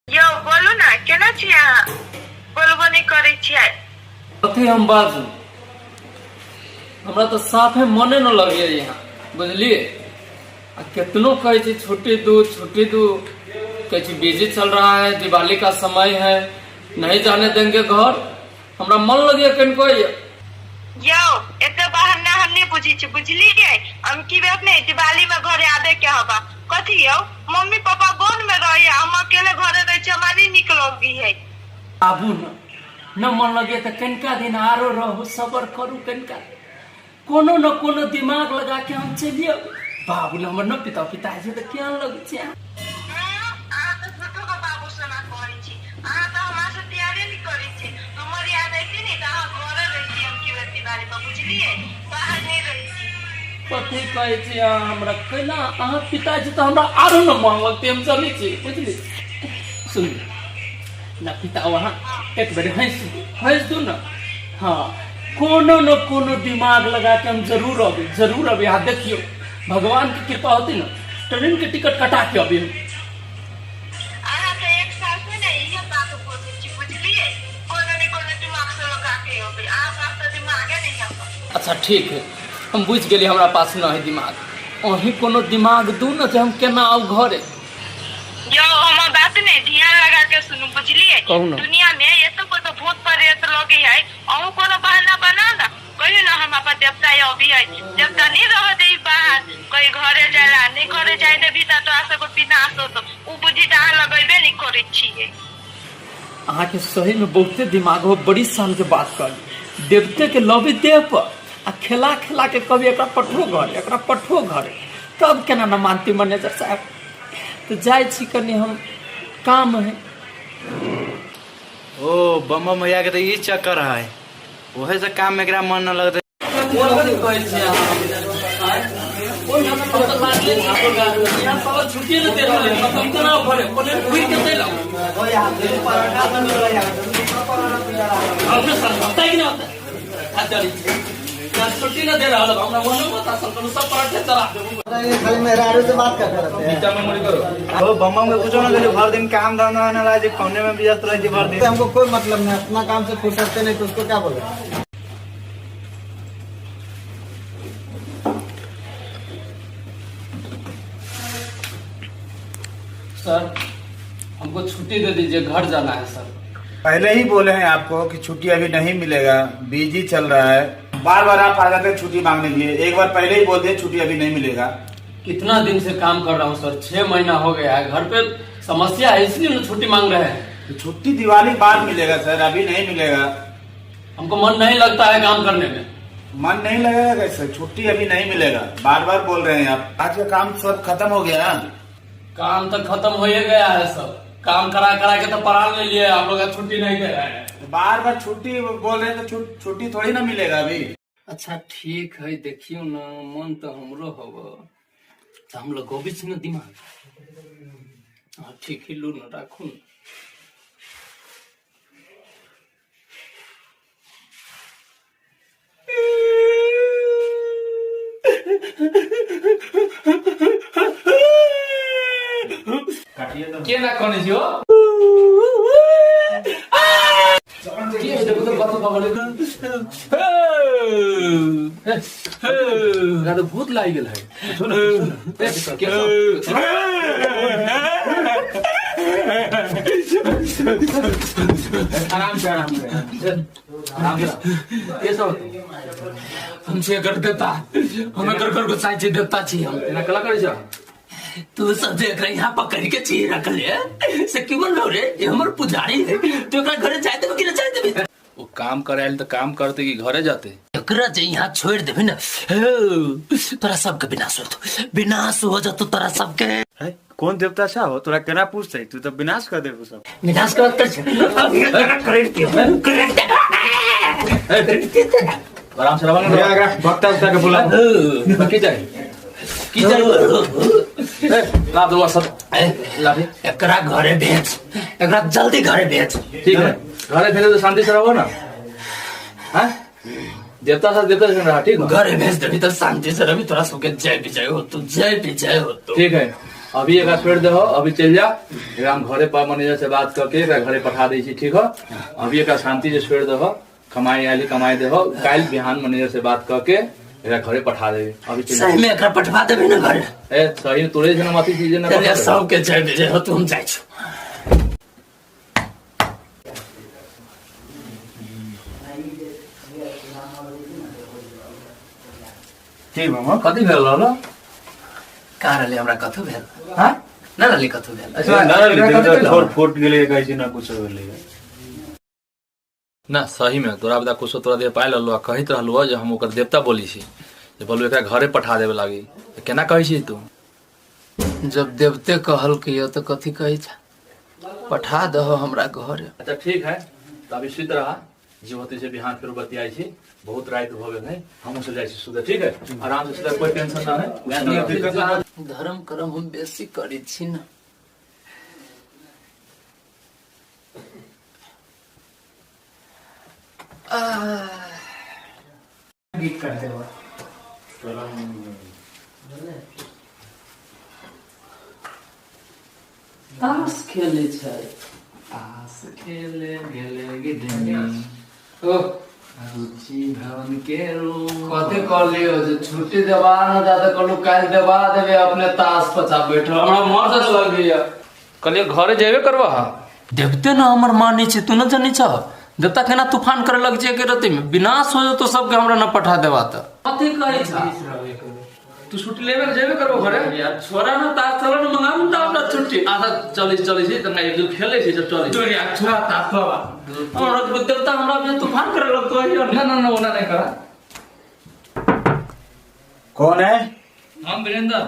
यौ बोलू ने केना छी अहाँ बोलबो नहि करै छियै कथी हम बाजू हमरा तऽ साफे मने न लगैए यहाँ बुझलियै आ केतनो कहै छी छुट्टी दू छुट्टी दू कहै छी बिजी चल रहा है दिवाली का समय है नहीं जाने देंगे घर हमरा मन लगैए कनिको यौ एते बहाना हम नहि बुझै छी बुझलियै हम की बात नहि दिवाली में घरे आबे के हवा कथी यौ मम्मी पापा गाँव में रहैया हम अकेले घरे रहै छी हमरा नहि नीक लगै है आबू न न मन लगैए तऽ कनिका दिन आरो रहू सबर करू कनिका कोनो न कोनो दिमाग लगा के हम चलिए बाबू हमर न पिता पिता छै तऽ केहन लगै छै अहाँ तऽ झूठो के बाबू सोना कहै छी अहाँ तऽ हमरा से प्यारे नहि करै छी हमर याद अयती ने तऽ अहाँ घरे रहिती हम की बेर दिवाली पर बुझलियै बाहर नहि रहिती कथी कहै छी अहाँ हमरा केना अहाँ पिताजी तऽ हमरा आरो न मन लगतै हम जनै छी बुझली सुन न पिता वहाँ एक बेर हँसि दू हँसि दू न हँ कोनो न कोनो दिमाग लगा के हम जरूर अबै जरूर अबै अहाँ देखियौ भगवान के कृपा होतै न ट्रेन के टिकट कटा के अबै हम अहाँ तऽ एक साल से ने इहे बात बोलै छी बुझलियै कोनो ने कोनो दिमाग से लगा के अबै अहाँ पास तऽ दिमागे नहि है अच्छा ठीक है हम बुझि गेलियै हमरा पास न है दिमाग अहीं कोनो दिमाग दू न जे हम केना आउ घरे यौ हमर बात ने ध्यान लगा के सुनू बुझलियै कहू ने। दुनिया में एतो कोनो भूत प्रेत लगे है अहूँ कोनो बहाना बना ना कहियो ना हम अपन देवता अभी है देवता नहीं रह दे बाहर कहीं घरे जाला नहीं घरे जाए देबी त तोरा सबके विनाश होतो उ बुद्धि त अहाँ लगेबे नहीं करै छियै अहाँके सहीमे बहुते दिमाग हो बड़ी शान के बात कहली देवते के लबी देह पर आ खेला खेला के कभी एकरा पठो घर एकरा पठो घर तब केना न मानती मैनेजर साहब तऽ जाइ छी कनि हम काम है ओ बम बम भैया के तऽ ई चक्कर है ओहे से काम में एकरा मन न लगतै छुट्टी नहि दे रहल है हम केना घरे प्लेन घुरि के चलि आउ अपने समझता कि नहीं होता छुट्टी न दे रहल हमरा मनो मत असल करू सब पराठे चला देबू खाली मेहरारू से बात करते रहते हैं ओ बम बम के कुछो न करी भर दिन काम धंधा न लागे फोने में व्यस्त रहै छी भर दिन हमको कोई मतलब नहीं अपना काम से फुर्सत नहीं तो उसको क्या बोले सर हमको छुट्टी दे दीजिए घर जाना है सर पहले ही बोले हैं आपको कि छुट्टी अभी नहीं मिलेगा बिजी चल रहा है बार बार आप आ जाते हैं छुट्टी मांगने के लिए एक बार पहले ही बोल दिए छुट्टी अभी नहीं मिलेगा कितना दिन से काम कर रहा हूँ सर 6 महीना हो गया है घर पे समस्या है इसलिए ना छुट्टी मांग रहे हैं तो छुट्टी दिवाली बाद मिलेगा सर अभी नहीं मिलेगा हमको मन नहीं लगता है काम करने में मन नहीं लगेगा कैसे छुट्टी अभी नहीं मिलेगा बार बार बोल रहे हैं आप आज का काम सब खत्म हो गया ना काम तो खत्म हो ही गया है सब काम करा करा के तो परान ले लिए आप लोग छुट्टी नहीं दे रहे हैं तो बार बार छुट्टी बोल रहे हैं तो छुट्टी थोड़ी ना मिलेगा अभी अच्छा ठीक है देखियो ना मन तो हमरो हव तो हम लोग गोभी छी ना दिमाग हाँ ठीक ही लू ना राखू ना केना कनै छी हो के हेतै त कथि पकड़े एकरा तऽ भूत लागि गेल है के आराम से आराम से आराम से के सब हम छियै एकर देवता हम एकर घर गोसाई छी देवता छी हम एना कला करै छ तू सब जे एकरा यहाँ पकड़ के छी रखले से क्यों बोल रे ये हमर पुजारी है तू एकरा घरे जाय देबे कि ना जाय देबे ओ काम करे आयल तऽ काम करते कि घरे जाते एकरा जे यहाँ छोड़ देबे ना हे, तोरा सबके विनाश होतो विनाश हो जतो तोरा सबके है कौन देवता छा हो तोरा केना पूछते तू तऽ विनाश कर देबू सब विनाश करत छै आराम से रहबा भैया भक्ता उक्ता के बुला ने की चाही की चाही ए ला दो सब लाठी एकरा घरे भेज एकरा जल्दी घरे भेज ठीक है घरे भेजे तो शांति से रहो ना हैं देवता से देवता से रहा ठीक है घरे भेज देबी तो शांति से रवि तोरा सबके जय विजय हो तू जय विजय हो तू ठीक है अभी एकरा छोड़ि दहो, अभी चलि जा। एकरा हम घरे पर मैनेजर से बात करके एकरा घरे पठा दै छी, ठीक हो? अभी एकरा शांति से छोड़ि दहो, कमाई आयल कमाई देहो, काल्हि बिहान मैनेजर से बात करके एकरा घरे पठा देबे। अभी चलि जा। सही में एकरा पठवा देबे ने घरे? ए सही में तोरे छै ने अथी चीज ने। चलिए सबके जय विजय हो, तू हम जाइ छी। की मामा कथी भेल रहल? कहाँ रहले हमरा कथू भेल? हाँ? न रहले कथू भेल। अच्छा, ना रहले, ठोर फूट गेलै कहै छै ना कुछ भेलै ना। सही में तोरा बता कुछो तोरा दे पाइ रहलो आ कहैत रहलो जे हम ओकर देवता बोली छी जे बोलू एकरा घरे पठा देबे लागी, तऽ केना कहै छी तू? जब देवते कहलकै तऽ कथी कहै छै, पठा दहो हमरा घरे। अच्छा ठीक है, तऽ अभी सुति रहा, जे होते से बिहान फेर बतियाइ छी। बहुत राति भऽ गेल है, हमहूँ सब जाइ छी सुते। ठीक है, आराम से सुते, कोई टेंशन ना है। धर्म कर्म हम बेसी करै छी ने। गीत कर देबो। ताश खेलै छै। ताश खेले गेले गिद्धनी ओ रुचि भवन के रूम। कथी कहलियो जे छुट्टी देबा न दादा, कहलू काल्हि देबा देबे, अपने ताश पचा बैठल हमरा मन से लग गया। कहलियै घरे जेबे करबह। देवते न हमर मानै छै, तू न जनै छ देवता केना तूफान करे लग छै के रति में विनाश हो जतो सबके, हमरा न पठा देबा त कथी कहै छ? तू छुट्टी लेबे जेबे करबो घरे? यार छोरा न ताश, चलो न मंगाबू त हमरा छुट्टी। अच्छा चलै चलै छी तऽ एक दू खेलै छी जब चलै। तू यार छोरा ताश बाबा, हमरा देवता हमरा पे तूफान करे लगतो है। ना ना ना, ओना नहीं करा। कौन है? हम वीरेंद्र।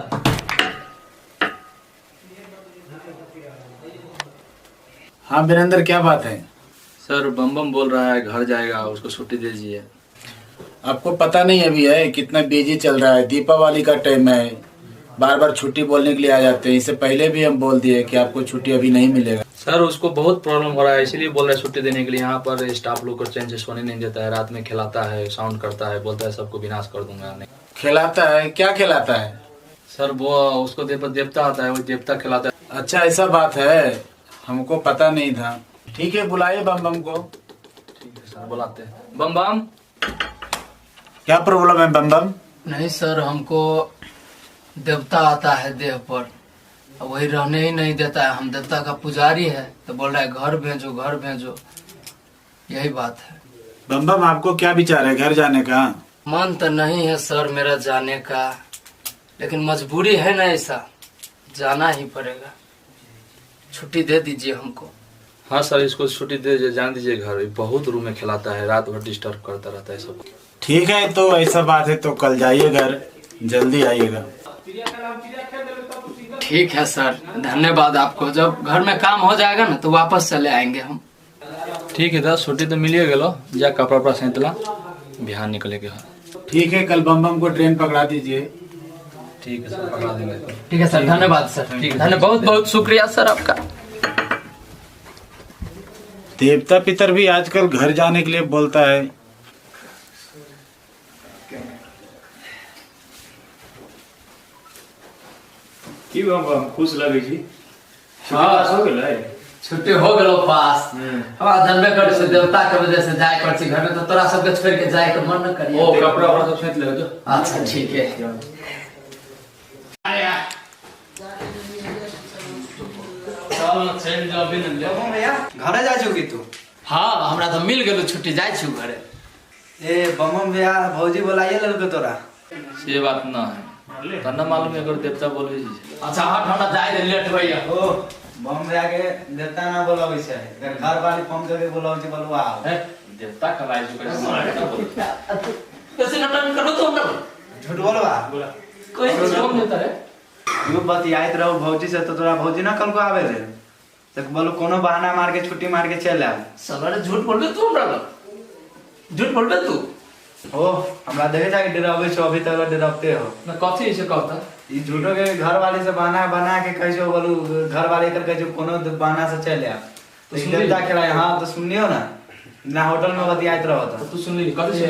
हाँ वीरेंद्र, क्या बात है? सर बम बम बोल रहा है घर जाएगा, उसको छुट्टी दे दीजिए। आपको पता नहीं अभी है कितना बिजी चल रहा है, दीपावली का टाइम है, बार बार छुट्टी बोलने के लिए आ जाते हैं। इससे पहले भी हम बोल दिए कि आपको छुट्टी अभी नहीं मिलेगा। सर उसको बहुत प्रॉब्लम हो रहा है, इसीलिए बोल रहा है छुट्टी देने के लिए। यहाँ पर स्टाफ लोग को चैन से सोने नहीं देता है, रात में खिलाता है, साउंड करता है, बोलता है सबको विनाश कर दूंगा। नहीं खिलाता है? क्या खिलाता है? सर वो उसको देवता आता है, वो देवता खिलाता है। अच्छा ऐसा बात है, हमको पता नहीं था। ठीक है बुलाइए बम बम को। ठीक है सर बुलाते हैं। बम बम क्या प्रॉब्लम है बम बम? नहीं सर, हमको देवता आता है देह पर, वही रहने ही नहीं देता है। हम देवता का पुजारी है तो बोल रहा है घर भेजो घर भेजो, यही बात है। बम बम आपको क्या विचार है घर जाने का? मन तो नहीं है सर मेरा जाने का, लेकिन मजबूरी है ना, ऐसा जाना ही पड़ेगा। छुट्टी दे दीजिए हमको। हाँ सर इसको छुट्टी दे दीजिए, जान दीजिए घर, बहुत रूम में खिलाता है, रात भर डिस्टर्ब करता रहता है सबको। ठीक है तो ऐसा बात है तो कल जाइए घर, जल्दी आइएगा। ठीक है सर, धन्यवाद आपको। जब घर में काम हो जाएगा ना तो वापस चले आएंगे हम। ठीक है दस छुट्टी तो मिलिए गेलो, जा कपड़ा उपड़ा सैंतला, बिहान निकले के है। ठीक है कल बम बम को ट्रेन पकड़ा दीजिए। ठीक है सर पकड़ा देंगे। ठीक है सर, धन्यवाद सर। ठीक है। धन्यवाद, बहुत बहुत शुक्रिया सर आपका। देवता पितर भी आजकल घर जाने के लिए बोलता है। की बम बम खुश लगै छी? हाँ। हो गेलै? छुट्टी हो गेलो पास। हमरा जनबे करै छै देवता के वजह से जाय पड़ै छै घर में, तो तोरा सबके छोड़ के जाय के मन न करिए। ओ कपड़ा उपड़ा सब सैंत ले जो। अच्छा ठीक है। चल न चलि जाओ बिन ले। घरे जाइ छौ की तू? हाँ हमरा तऽ मिल गेलो छुट्टी, जाइ छी घरे। ए बम बम भैया भौजी बोलाइए लेलको तोरा। से बात ना है त न मालूम एकर देवता बोले छी। अच्छा हट, हमरा जाय दे, लेट होइया। ओ बम भैया के देवता ना बोलाबै छै, एकर घर वाली फोन करके बोलाबै छै, बोलवा आओ। है देवता कहलाइ छै कैसे बोले? कैसे नटन करो तो हमरा झूठ बोलवा। कोई कौन देता है? तू बतियाइत रहू भौजी से तो तोरा भौजी ना कल को आवे रे, तो बोलू कोनो बहाना मार के छुट्टी मार के चल आब। साला रे झूठ बोलबे तू हमरा लग, झूठ बोलबे तू। ओ हमरा देखे जाके डराबै छौ, अभी तक डराबते हो। न कथी से कहता? ई झूठो के घर वाली से बहाना बना के कहै छौ, बोलू घर वाली एकर कहै छौ कोनो बहाना से चल आब। तो तो सुनली? देवता खेलाय। हाँ तो सुनलियो ना, ना होटल में बतियाइत रहो तो तो। तू सुनली कथी से?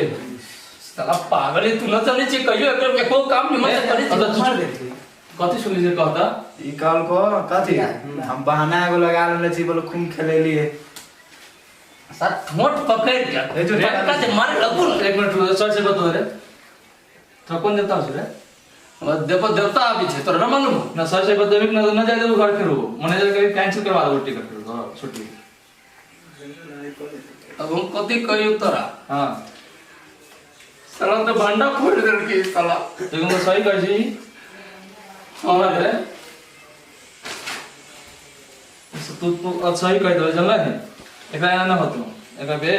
साला पागल है तू, न चलै छी कहियो एकर एको काम निमन से करै छी। अच्छा, चुप। कथी सुनली से कहता? ई कहलको कथी हम बहाना एगो लगा लेले छी, बोलो खूब खेलेलिए। सर ठोंठ पकड़ के ए जो झटका से मारे लगू न। एक मिनट रुक, सर से बतो रे, तोरा कोन देवता हो रे? हमरा देव देवता आबी छै, तोरा न मालूम? ना सर से बतेबी ना ना जाए देबो घर फेरो, मैनेजर के कैंसिल करवा देबो टिकट फेरो तोरा छुट्टी। अब हम कथी कहियो तोरा? हां साला तो भंडा फोड़ देलकै साला। तो हम सही कहै छी। हां रे तू तू अब सही कहि देबै जानलै, एकरा एना ना होतो, एकरा बे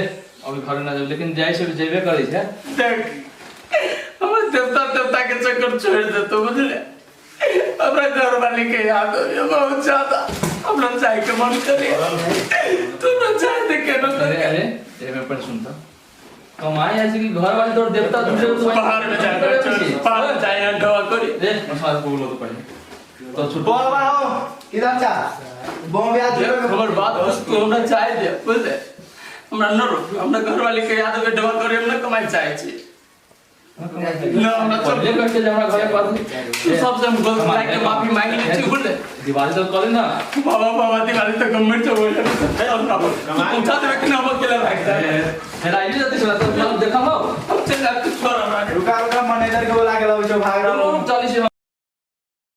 अभी घर ना जाब, लेकिन जाइ छै जेबे करै छै। देख हमर देवता देवता के चक्कर छोड़ देतो बुझले, हमरा घर वाली के याद हो बहुत ज्यादा, हमरा चाय के मन करे तू ना चाय दे के ना अरे अरे एमे पर सुनता कमाई ऐसे कि घर वाले तोर देवता दूसरे को बाहर में जाए, बाहर में जाए दवा करी रे मसाज बोलो तो पहले तो छुट्टी बोलबा हो इधर जा बॉम्बे आ देख, हमर बात बस तू हमरा चाय दे बुझले, हमरा न रोक, हमरा घर वाली के याद हो दवा करी, हम ना कमाई चाहे छी ना हमरा पहले करके जे हमरा घरे पास तू सबसे हम गलत लाग के माफी मांगी ले छी बुझले। दिवाली तो करी ना बाबा बाबा दिवाली तो गंभीर से बोले पहुंचा देवे कि ना हम अकेला भाग जाए। हेरा आइए जाते सुना तो देखा हो हम चल जाते छोड़ हमरा रुका रुका मैनेजर के बोला के लाओ जो भाग रहा चली से।